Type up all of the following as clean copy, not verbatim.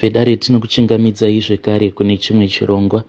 Vedare, tinokuchingamidzai zvekare kune chimwe chirongwa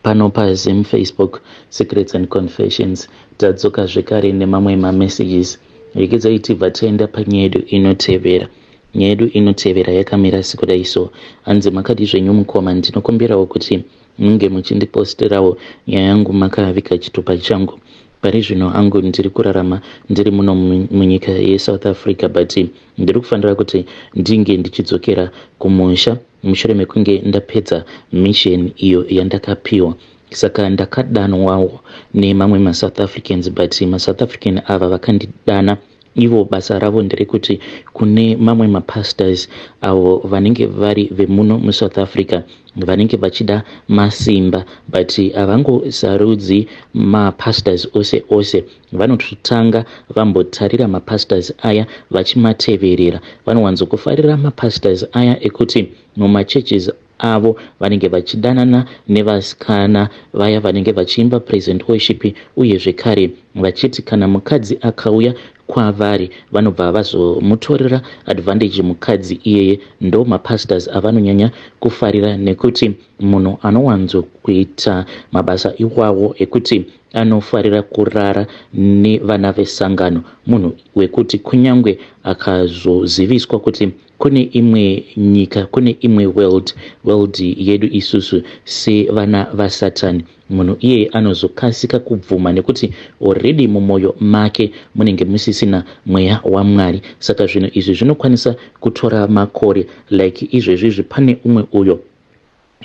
pano paZim Facebook Secrets and Confessions. Tadzoka zvekare nemamwe mamessages. Regedzai tibva taenda panyaya yedu inotevera. Nyaya yedu inotevera yakamira sekudai so. Hanzi, "Makadi zvenyu mukoma? Ndinokumbirawo kuti munge muchindiposterawo nyaya yangu makaviga chitupa changu. Pari zvino angu ndiri kurarama ndiri muno munyika yeSouth Africa, but ndiri kufanira kuti ndinge ndichidzokera kumusha mushure mekunge ndapedza mission iyo yandakapiwa. Saka ndakadanwawo nemamwe maSouth Africans, but maSouth African ava vakandidana ivo basa ravo nderekuti kune mamwe mapastors avo vanenge vari vemuno muSouth Africa vanenge vachida masimba, but havangosarudzi mapastors ose ose. Vanototanga vambotarira mapastors aya vachimateverera. Vanowanzokufarira mapastors aya ekuti mumachurches avo vanenge vachidanana nevasikana vaya vanenge vachiimba praise and worship, uye zvekare vachiti kana mukadzi akauya kwavari vanobva vazomutorera advantage mukadzi iyeye. Ndo mapastors avanonyanya kufarira, nekuti munhu anowanzokuita mabasa iwawo ekuti anofarira kurara nevana vesangano munhu wekuti kunyange akazoziviswa kuti kune imwe nyika, kune imwe world, world yedu isusu sevana vasatani, munhu iyeye anozokasika kubvuma, nekuti already mumwoyo make munenge musisina mweya waMwari. Saka zvinhu izvi zvinokwanisa kutora makore. Like izvezvizvi pane umwe uyo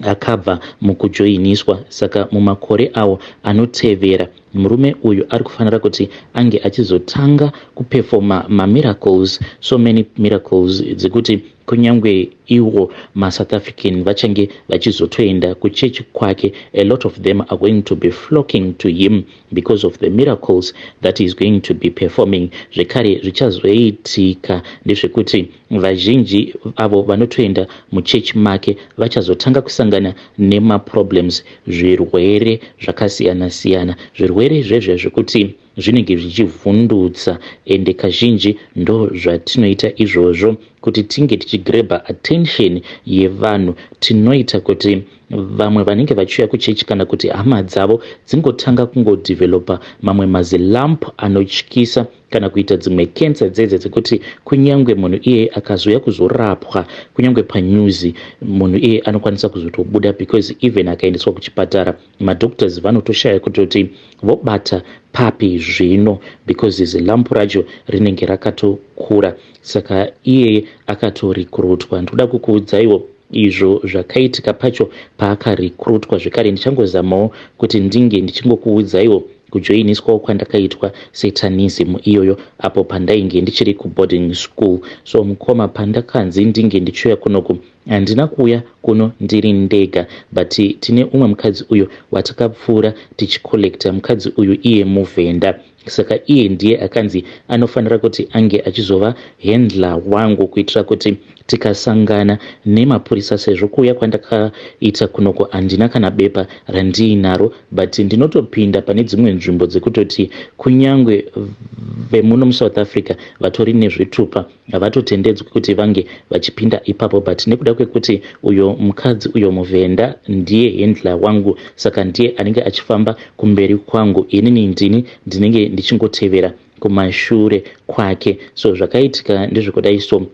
akabva mukujoiniswa, saka mumakore awo anotevera murume uyu ari kufanira kuti ange achizotanga kupefoma mamiracles, so many miracles dzekuti kunyange iwo maSouth African vachange vachizotoenda kuchechi kwake. A lot of them are going to be flocking to him because of the miracles that he is going to be performing. Zvekare zvichazoitika ndezvekuti vazhinji avo vanotoenda muchechi make vachazotanga kusangana nemaproblems, zvirwere zvakasiyana-siyana, zvirwere zvezve zvekuti zvinenge zvichivhundutsa. Ende kazhinji ndo zvatinoita izvozvo kuti tinge tichigrabha attention yevanhu. Tinoita kuti vamwe vanenge vachiuya kuchechi kana kuti hama dzavo dzingotanga kungodevelopa mamwe mazilump anotyisa kana kuita dzimwe kensa dzedze dzekuti kunyange munhu iyeye akazouya kuzorapwa, kunyange panews, munhu iyeye anokwanisa kuzotobuda, because even akaendeswa kuchipatara, madoctors vanotoshaya kutoti vobata papi zvino, because zilump racho rinenge rakatokura. Saka iyeye akatorecruitwa. Ndikuda kukuudzaiwo izvo zvakaitika pacho paakarecruitwa. Zvekare ndichangozamawo kuti ndinge ndichingokuudzaiwo kujoiniswawo kwandakaitwa satanism iyoyo apo pandainge ndichiri kuboarding school. So mukoma, pandakanzi ndinge ndichiuya kunoku, handina kuuya kuno ndiri ndega, but tine umwe mukadzi uyo watakapfuura tichicollecta. Mukadzi uyu iye muvhenda, saka iye ndiye akanzi anofanira kuti ange achizova handler wangu kuitira kuti tikasangana nemapurisa, sezvo kuuya kwandakaita kunoko handina kana bepa randiinaro, but ndinotopinda pane dzimwe nzvimbo dzekutoti kunyange vemuno muSouth Africa vatori nezvitupa havatotendedzwi kuti vange vachipinda ipapo. But nekuda kwekuti uyo mukadzi uyo muvhenda ndiye handler wangu, saka ndiye anenge achifamba kumberi kwangu, inini ndini ndinenge ndichingotevera kumashure kwake. So zvakaitika ndezvekudai so: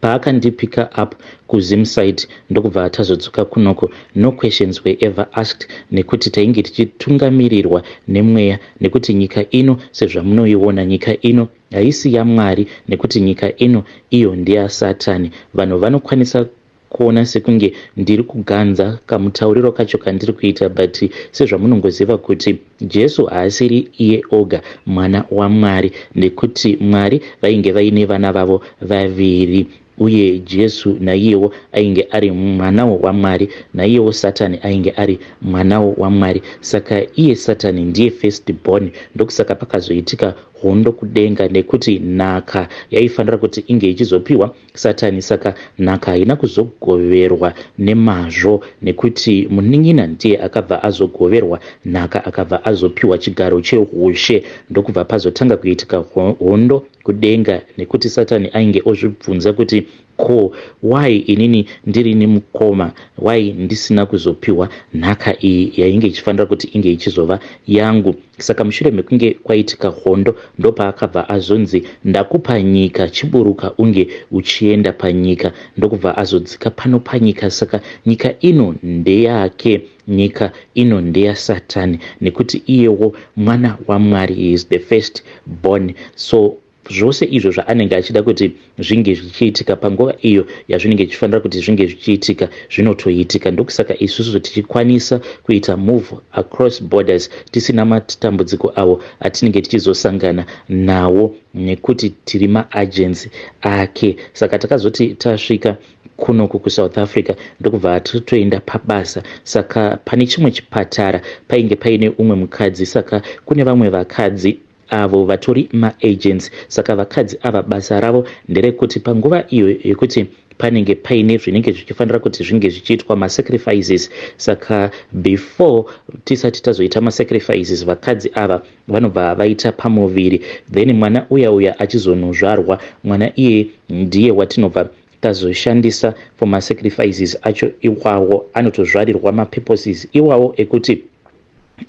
paakandipicka up kuZimside, ndokubva tazodzoka kunoko, no questions were ever asked, nekuti tainge tichitungamirirwa nemweya, nekuti nyika ino sezvamunoiona, nyika ino haisi yaMwari, nekuti nyika ino iyo ndeyasatani. Vanhu vanokwanisa kuona sekunge ndiri kuganza kamutauriro kacho kandiri kuita, but sezvamunongoziva kuti Jesu haasiri iye oga mwana waMwari, nekuti Mwari vainge vaine vana vavo vaviri, uye Jesu naiyewo ainge ari mwanawo waMwari, naiyewo Satani ainge ari mwanawo waMwari. Saka iye Satani ndiye first born. Ndokusaka pakazoitika hondo kudenga, nekuti nhaka yaifanira kuti inge ichizopiwa Satani. Saka nhaka haina kuzogoverwa nemazvo, nekuti munin'ina ndiye akabva azogoverwa nhaka, akabva azopiwa chigaro cheushe. Ndokubva pazotanga kuitika hondo. kudenga nekuti Satani ainge ozvibvunza kuti ko why inini ndirini mukoma, why ndisina kuzopiwa nhaka iyi yainge ichifanira kuti inge ichizova yangu. Saka mushure mekunge kwaitika hondo, ndopaakabva azonzi, "Ndakupa nyika, chiburuka unge uchienda panyika." Ndokubva azodzika pano panyika. Saka nyika ino ndeyake, nyika ino ndeyaSatani, nekuti iyewo mwana waMwari, is the first born. So zvose izvo zvaanenge achida kuti zvinge zvichiitika panguva iyo yazvinenge zvichifanira kuti zvinge zvichiitika, zvinotoitika. Ndokusaka isusu tichikwanisa kuita move across borders tisina matambudziko avo atinenge tichizosangana nawo, nekuti tiri maagents ake. Saka takazoti tasvika kunoku kuSouth Africa, ndokubva totoenda pabasa. Saka pane chimwe chipatara painge paine umwe mukadzi. Saka kune vamwe vakadzi avo vatori maagents. Saka vakadzi ava basa ravo nderekuti panguva iyo yekuti panenge paine zvinenge zvichifanira kuti zvinge zvichiitwa, masacrifices, saka before tisati tazoita masacrifices, vakadzi ava vanobva vaita pamuviri. Then mwana uya uya achizonozvarwa, mwana iye ndiye watinobva tazoshandisa for masacrifices acho iwawo. Anotozvarirwa mapurposes iwawo ekuti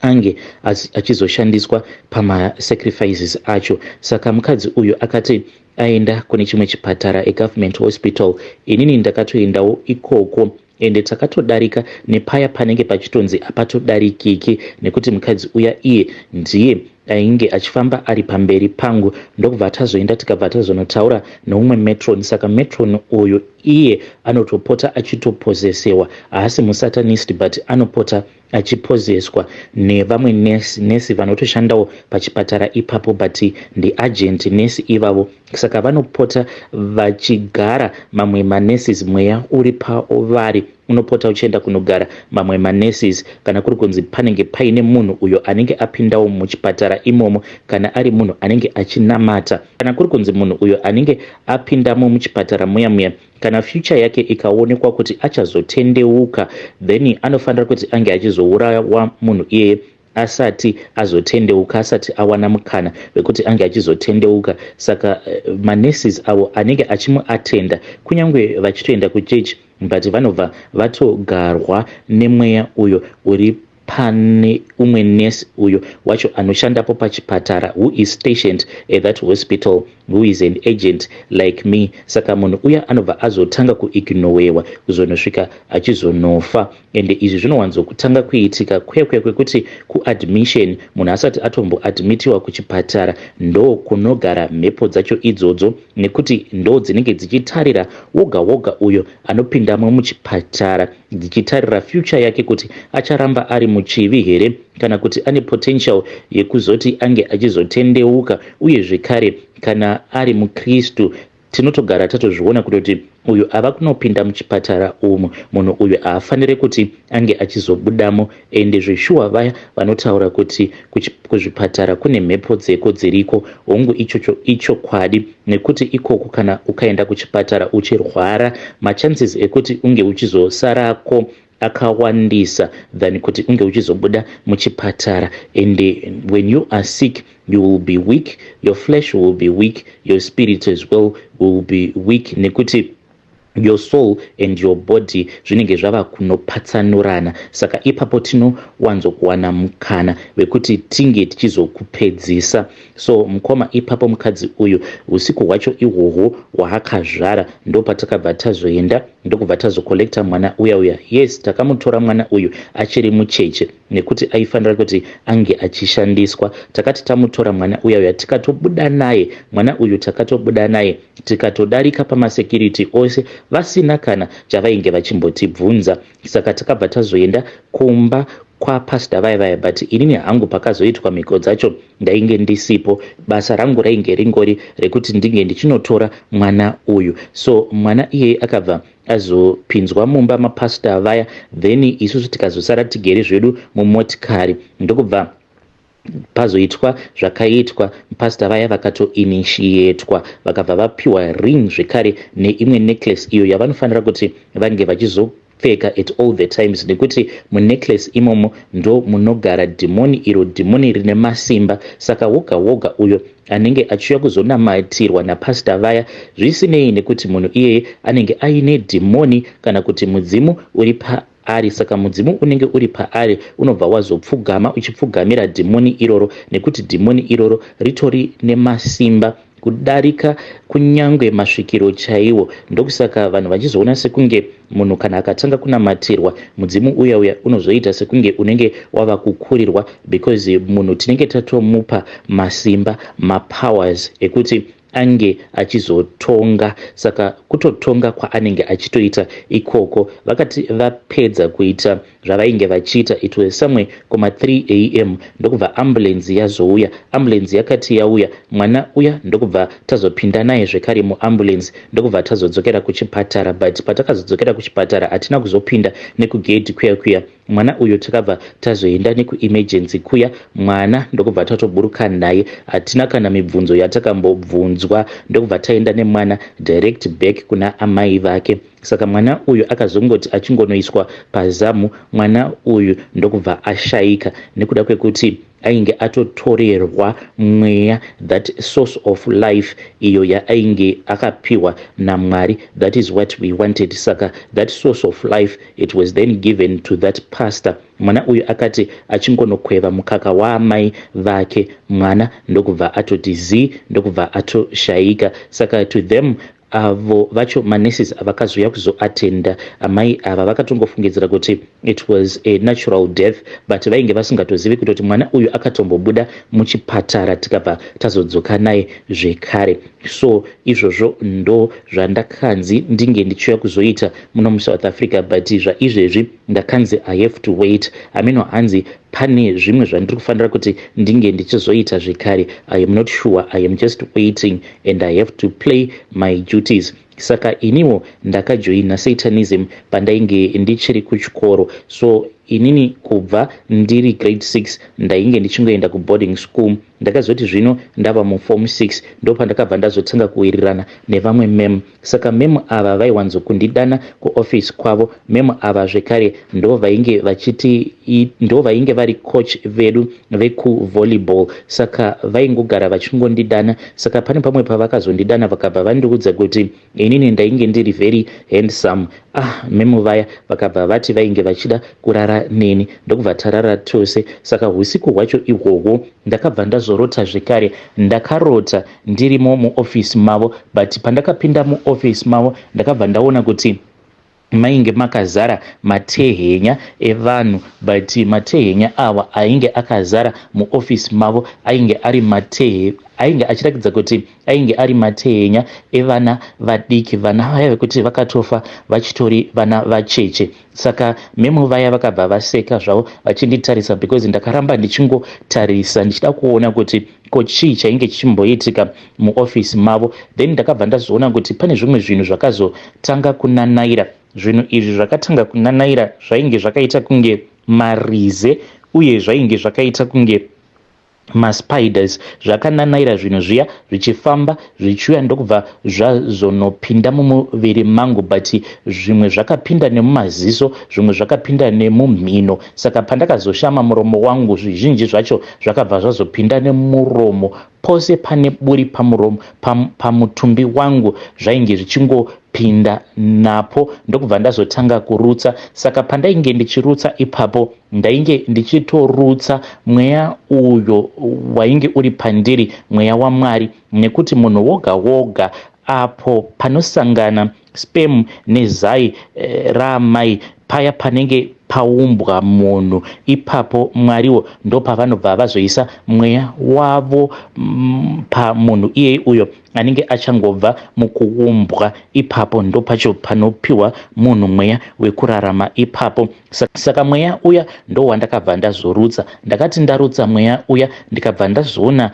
ange achizoshandiswa pamasacrifices acho. Saka mukadzi uyu akati aenda kune chimwe chipatara, egovernment hospital. Inini ndakatoendawo ikoko, ende takatodarika nepaya panenge pachitonzi apatodarikiki, nekuti mukadzi uya iye ndiye ainge achifamba ari pamberi pangu. Ndokubva tazoenda, tikabva tazonotaura neumwe matron. Saka matron uyu iye anotopota achitoposesewa. Haasi musatanist, but anopota achiposeswa nevamwe nesi vanotoshandawo pachipatara ipapo, but ndiagent nesi ivavo. Saka vanopota vachigara mamwe manurses, mweya uri pavari unopota uchienda kunogara mamwe manurses. Kana kuri kunzi panenge paine munhu uyo anenge apindawo muchipatara imomo, kana ari munhu anenge achinamata, kana kuri kunzi munhu uyo anenge apindamo muchipatara muya muya, kana future yake ikaonekwa kuti achazotendeuka, then anofanira kuti ange achizourawa munhu iyeye asati azotendeuka, asati awana mukana wekuti ange achizotendeuka. Saka manurses avo anenge achimuatenda, kunyange vachitoenda kuchechi, but vanobva vatogarwa nemweya uyo uri pane umwe nurse uyo wacho anoshandapo pachipatara, who is stationed at that hospital, who is an agent like me. Saka munhu uya anobva azotanga kuignorewa kuzonosvika achizonofa. Ende izvi zvinowanzokutanga kuitika kwekwe kwekuti kuadmission, munhu asati atomboadmitiwa kuchipatara, ndo kunogara mhepo dzacho idzodzo, nekuti ndo dzinenge dzichitarira woga woga uyo anopindamo muchipatara, dzichitarira future yake kuti acharamba ari muchivi here kana kuti ane potential yekuzoti ange achizotendeuka. Uye zvekare, kana ari mukristu, tinotogara tatozviona kutoti uyu ava kunopinda muchipatara umu, munhu uyu haafaniri kuti ange achizobudamo. Ende zveshuwa, vaya vanotaura kuti kuzvipatara kune mhepo dzeko dziriko, hongu, ichocho ichokwadi, nekuti ikoko kana ukaenda kuchipatara uchirwara, machances ekuti unge uchizosarako akawandisa than kuti unge uchizobuda muchipatara. And when you are sick, you will be weak, your flesh will be weak, your spirit as well will be weak, nekuti your soul and your body zvinenge zvava kunopatsanurana. Saka ipapo tinowanzokuwana mukana wekuti tinge tichizokupedzisa. So mukoma, ipapo mukadzi uyu, usiku hwacho ihwohwo hwaakazvara, ndopatakabva tazoenda, ndokubva tazocollecta mwana uya uya. Yes, takamutora mwana uyu achiri mucheche, nekuti aifanira kuti ange achishandiswa. Takati tamutora mwana uya uya, tikatobuda naye mwana uyu, takatobuda naye, tikatodarika pamasecurity ose vasina kana chavainge vachimbotibvunza. Saka takabva tazoenda kumba kwapastor vaya vaya, but inini hangu pakazoitwa mhiko dzacho ndainge ndisipo. Basa rangu rainge ringori rekuti ndinge ndichinotora mwana uyu. So mwana iyeye akabva azopinzwa mumba mapastor vaya, then isusu tikazosara tigere zvedu mumotikari. Ndokubva pazoitwa zvakaitwa. Pastor vaya vakatoinitiatwa, vakabva vapiwa ring zvekare neimwe necklace iyo yavanofanira kuti vange vachizo Pfeka at all the times nekuti munecklace imomo ndo munogara dhimoni iro, dhimoni rine masimba. Saka woga woga uyo anenge achiuya kuzonamatirwa napastor vaya, zvisinei nekuti munhu iyeye anenge aine dhimoni kana kuti mudzimu uri paari, saka mudzimu unenge uri paari unobva wazopfugama uchipfugamira dhimoni iroro, nekuti dhimoni iroro ritori nemasimba kudarika kunyangwe masvikiro chaiwo. Ndokusaka vanhu vachizoona sekunge munhu kana akatanga kunamatirwa, mudzimu uya uya unozoita sekunge unenge wava kukurirwa, because munhu tinenge tatomupa masimba, mapowers ekuti ange achizotonga. Saka kutotonga kwaanenge achitoita ikoko. Vakati vapedza kuita zvavainge vachiita, it was somewhere kuma 3 a.m., ndokubva ambulance yazouya. Ambulance yakati yauya, mwana uya ndokubva tazopinda naye zvekare muambulance, ndokubva tazodzokera kuchipatara. But patakazodzokera kuchipatara, hatina kuzopinda nekugedhi kuya kuya. Mwana uyu takabva tazoenda nekuemergency kuya, mwana ndokubva tatoburuka naye. Hatina kana mibvunzo yatakambobvunzwa, ndokubva taenda nemwana direct back kuna amai vake. Saka mwana uyu akazongoti achingonoiswa pazamu, mwana uyu ndokubva ashayika, nekuda kwekuti ainge atotorerwa mweya, that source of life iyo yaainge akapiwa naMwari. That is what we wanted. Saka that source of life, it was then given to that pastor. Mwana uyu akati achingonokweva mukaka waamai vake, mwana ndokubva atoti zii, ndokubva atoshayika. Saka to them, avo vacho manurses avakazouya kuzoatenda amai ava, vakatongofungidzira kuti it was a natural death, but vainge vasingatozivi kutoti mwana uyu akatombobuda muchipatara, tikabva tazodzoka naye zvekare. So izvozvo ndo zvandakanzi ndinge ndichiuya kuzoita muno muSouth Africa, but zvaizvezvi ndakanzi I have to wait. Amino hanzi pane zvimwe zvandiri kufanira kuti ndinge ndichizoita zvekare. I am not sure. I am just waiting and I have to play my duties. Saka iniwo ndakajoina Satanism pandainge ndichiri kuchikoro. So inini kubva ndiri grade 6 ndainge ndichingoenda kuboarding school. Ndakazoti zvino ndava muform 6, ndopandakabva ndazotanga kuwirirana nevamwe ma'am. Saka ma'am ava vaiwanzokundidana kuofisi kwavo. Ma'am ava zvekare ndo vainge vachiti ndo vainge vari coach vedu vekuvolleyball. Saka vaingogara vachingondidana. Saka pane pamwe pavakazondidana, vakabva vandiudza kuti inini ndainge ndiri very handsome. Ah, ma'am vaya vakabva vati vainge vachida kurara neni, ndokubva tarara tose. Saka usiku hwacho ihwohwo ndakabva ndazorota zvekare. Ndakarota ndirimo muofisi mavo, but pandakapinda muofisi mavo, ndakabva ndaona kuti mainge makazara matehenya evanhu. But matehenya awa ainge akazara muofisi mavo ainge ari matehe ainge achiratidza kuti ainge ari matehenya evana vadiki, vana vaya vekuti vakatofa vachitori vana vacheche. Saka ma'am vaya vakabva vaseka zvavo vachinditarisa, because ndakaramba ndichingotarisa ndichida kuona kuti ko chii chainge chichimboitika muofisi mavo. Then ndakabva ndazoona kuti pane zvimwe zvinhu zvakazotanga kunanaira. Zvinhu izvi zvakatanga kunanaira zvainge zvakaita kunge marize, uye zvainge zvakaita kunge maspiders. Zvakananaira zvinhu zviya zvichifamba zvichiuya, ndokubva zvazonopinda mumuviri mangu. But zvimwe zvakapinda nemumaziso, zvimwe zvakapinda nemumhino. Saka pandakazoshama muromo wangu, zvizhinji zvacho zvakabva zvazopinda nemuromo. Pose pane buri pamuromo, pamutumbi wangu, zvainge zvichingopinda napo, ndokubva ndazotanga kurutsa. Saka pandainge ndichirutsa ipapo, ndainge ndichitorutsa mweya uyo wainge uri pandiri, mweya waMwari, nekuti munhu woga woga apo panosangana sperm nezai raamai, paya panenge paumbwa munhu ipapo, Mwariwo ndopavanobva vazoisa mweya wavo pamunhu iyeye uyo anenge achangobva mukuumbwa ipapo. Ndopacho panopiwa munhu mweya wekurarama ipapo. Saka mweya uya ndo wandakabva ndazorutsa. Ndakati ndarutsa mweya uya, ndikabva ndazoona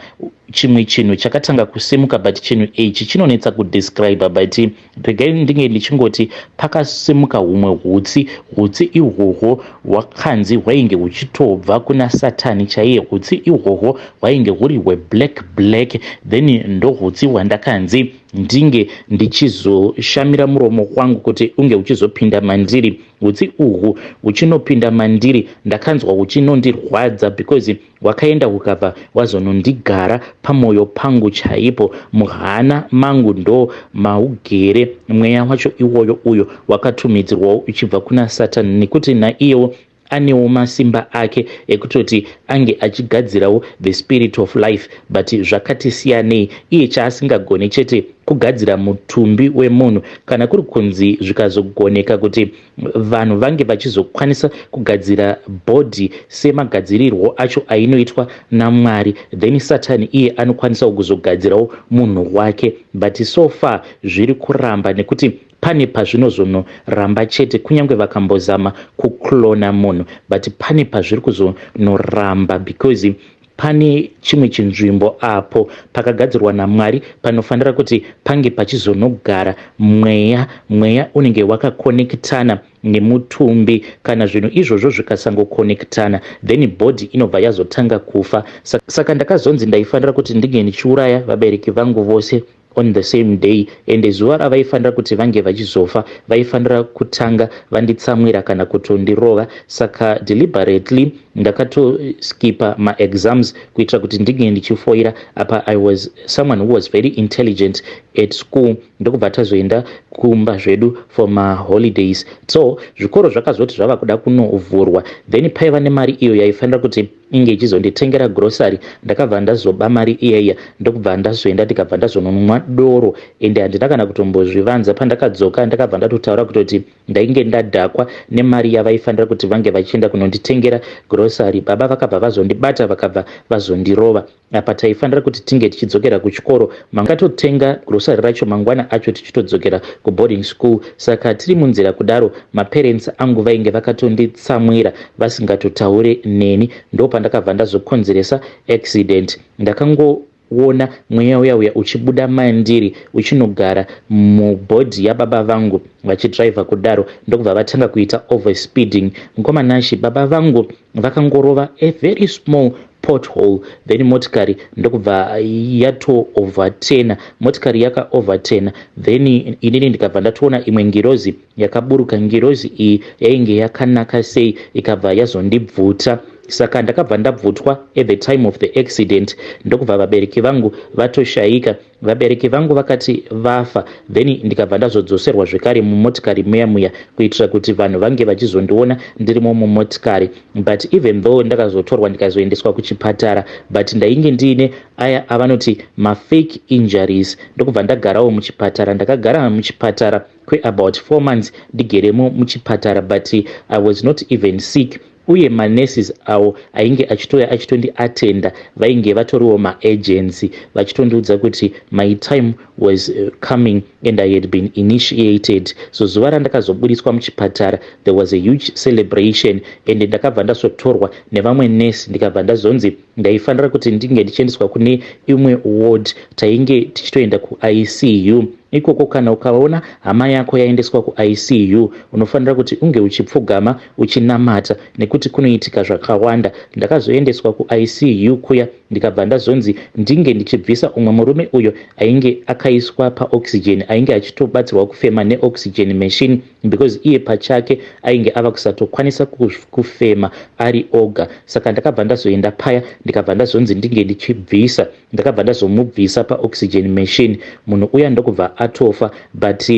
chimwe chinhu chakatanga kusimuka. But chinhu ichi chinonetsa kudescribe, but regai ndinge ndichingoti pakasimuka humwe hutsi. Hutsi ihwohwo hwakanzi hwainge huchitobva kuna Satani chaiye. Hutsi ihwohwo hwainge huri hweblack black. Then ndo hutsi hwandaka Ndakanzi ndinge ndichizoshamira muromo wangu kuti unge uchizopinda mandiri. Utsi uhwu huchinopinda mandiri, ndakanzwa huchinondirwadza because hwakaenda hukabva hwazonondigara pamwoyo pangu chaipo. Muhana mangu ndo maugere mweya wacho iwoyo, uyo wakatumidzirwawo uchibva kuna Satani, nekuti naiyewo anewo masimba ake ekutoti ange achigadzirawo the spirit of life, but zvakati siyanei. Iye chaasingagone chete kugadzira mutumbi wemunhu. Kana kuri kunzi zvikazogoneka kuti vanhu vange vachizokwanisa kugadzira body semagadzirirwo acho ainoitwa naMwari, then Satani iye anokwanisawo kuzogadzirawo munhu wake. But so far zviri kuramba, nekuti pane pazvinozonoramba chete. Kunyange vakambozama kuklona munhu, but pane pazviri kuzonoramba, because pane chimwe chinzvimbo apo pakagadzirwa naMwari panofanira kuti pange pachizonogara mweya. Mweya unenge wakakonekitana nemutumbi. Kana zvinhu izvozvo zvikasangokonekitana, then body inobva yazotanga kufa. Saka ndakazonzi ndaifanira kuti ndinge ndichiuraya vabereki vangu vose on the same day, ende zuva ravaifanira kuti vange vachizofa, vaifanira kutanga vanditsamwira kana kutondirova. Saka deliberately ndakatoskipa maexams kuitira kuti ndinge ndichifoira. Apa I was someone who was very intelligent at school. Ndokubva tazoenda kumba zvedu for maholidays. So zvikoro zvakazoti zvava kuda kunovhurwa, then paiva nemari iyo yaifanira kuti inge ichizonditengera grocery. Ndakabva ndazoba mari iyaiya, ndokubva ndazoenda, ndikabva ndazononwa doro, ende handina kana kutombozvivanza. Pandakadzoka, ndakabva ndatotaura kutoti ndainge ndadhakwa nemari yavaifanira kuti vange vachienda kunonditengera grocery. Baba vakabva vazondibata, vakabva vazondirova. Apa taifanira kuti tinge tichidzokera kuchikoro, mangatotenga grocery racho mangwana acho tichitodzokera kuboarding school. Saka tiri munzira kudaro, maparents angu vainge vakatonditsamwira, vasingatotaure neni. Ndo pandakabva ndazokonzeresa accident. Ndakangoona mweya uya uya uchibuda mandiri, uchinogara mubody yababa vangu vachidhiraivha kudaro, ndokubva vatanga kuita overspeeding. Mukomanashi, baba vangu vakangorova a very small pothole, then motikari ndokubva yatooverturna. Motikari yakaoverturna, then inini ndikabva ndatoona imwe ngirozi yakaburuka. Ngirozi iyi yainge yakanaka sei, ikabva yazondibvuta. Saka ndakabva ndabvutwa at the time of the accident, ndokubva vabereki vangu vatoshayika. Vabereki vangu vakati vafa, then ndikabva ndazodzoserwa zvekare mumotikari muya muya, kuitira kuti vanhu vange vachizondiona ndirimo mumotikari. But even though ndakazotorwa, ndikazoendeswa kuchipatara, but ndainge ndiine aya avanoti mafake injuries. Ndokubva ndagarawo muchipatara. Ndakagara muchipatara kweabout 4 months, ndigeremo muchipatara, but I was not even sick. Uye manurses awo ainge achitouya achitondiatenda vainge vatoriwo maagency, vachitondiudza kuti my time was coming and I had been initiated. So zuva randakazobudiswa muchipatara, there was a huge celebration, and ndakabva ndazotorwa nevamwe nurse, ndikabva ndazonzi ndaifanira kuti ndinge ndichiendeswa kune imwe ward. Tainge tichitoenda kuICU ikoko. Kana ukaona hama yako yaendeswa kuICU, unofanira kuti unge uchipfugama uchinamata, nekuti kunoitika zvakawanda. Ndakazoendeswa kuICU kuya, ndikabva ndazonzi ndinge ndichibvisa umwe murume uyo ainge akaiswa paoxygen, ainge achitobatsirwa kufema neoxygen machine, because iye pachake ainge ava kusatokwanisa kufema ari oga. Saka ndakabva ndazoenda paya, ndikabva ndazonzi ndinge ndichibvisa. Ndakabva ndazomubvisa paoxygen machine, munhu uya ndokubva atofa. But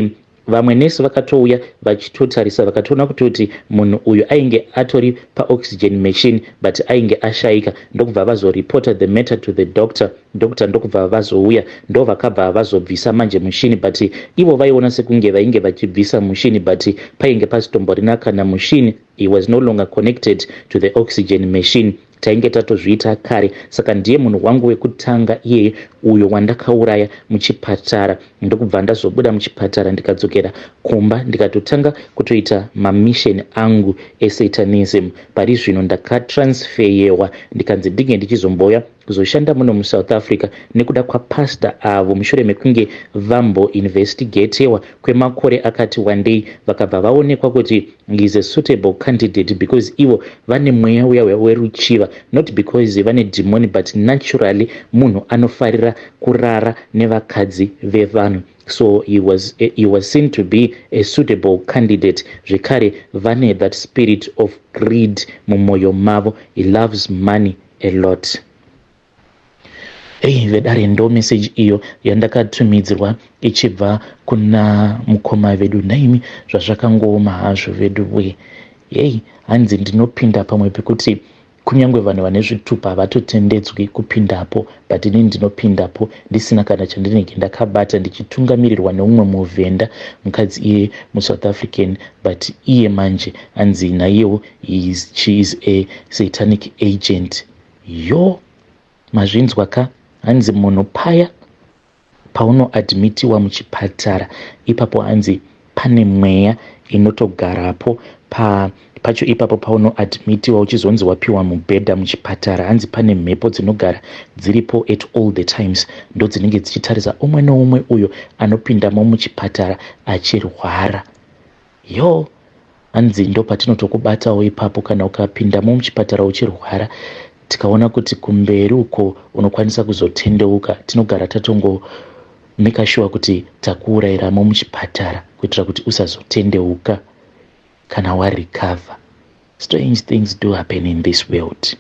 vamwe nesi vakatouya vachitotarisa, vakatoona kutoti munhu uyu ainge atori paoxygen machine, but ainge ashayika, ndokubva vazoripota the matter to the doctor. Doctor ndokubva vazouya, ndo vakabva vazobvisa manje mushini. But ivo vaiona sekunge vainge vachibvisa mushini, but painge pasitomborina kana mushini. He was no longer connected to the oxygen machine. Tainge tatozviita kare. Saka ndiye munhu wangu wekutanga iyeye uyo wandakauraya muchipatara. Ndokubva ndazobuda muchipatara, ndikadzokera kumba, ndikatotanga kutoita mamission angu esatanism. Pari zvino ndakatransferyewa, ndikanzi ndinge ndichizomboya. kuzoshanda muno muSouth Africa nekuda kwapastor avo, mushure mekunge vamboinvestigatewa kwemakore akati wandei, vakabva vaonekwa kuti is a suitable candidate because ivo vane mweya uya weruchiva, not because vane demon, but naturally munhu anofarira kurara nevakadzi vevanhu. So he was seen to be a suitable candidate. Zvekare vane that spirit of greed mumwoyo mavo. He loves money a lot. Ei vedare, ndo message iyo yandakatumidzirwa ichibva kuna mukoma vedu. Naimi, zvazvakangooma hazvo vedu we. Yei, hanzi ndinopinda pamwe pekuti kunyange vanhu vane zvitupa havatotendedzwi kupindapo, but inini ndinopindapo ndisina kana chandinenge ndakabata, ndichitungamirirwa neumwe muvhenda mukadzi, iye muSouth African, but iye manje hanzi naiyewo she is a satanic agent. Yo, mazvinzwa ka? Hanzi munhu paya paunoadmitiwa muchipatara ipapo, hanzi pane mweya inotogarapo pa pacho ipapo paunoadmitiwa, uchizonzi wapiwa mubhedha muchipatara. Hanzi pane mhepo dzinogara dziripo at all the times, ndo dzinenge dzichitarisa umwe neumwe uyo anopindamo muchipatara achirwara. Yo, hanzi ndo patinotokubatawo ipapo kana ukapindamo muchipatara uchirwara, tikaona kuti kumberi uko unokwanisa kuzotendeuka, tinogara tatongo make sure kuti takuurayiramo muchipatara kuitira kuti usazotendeuka kana warecover. Strange things do happen in this world.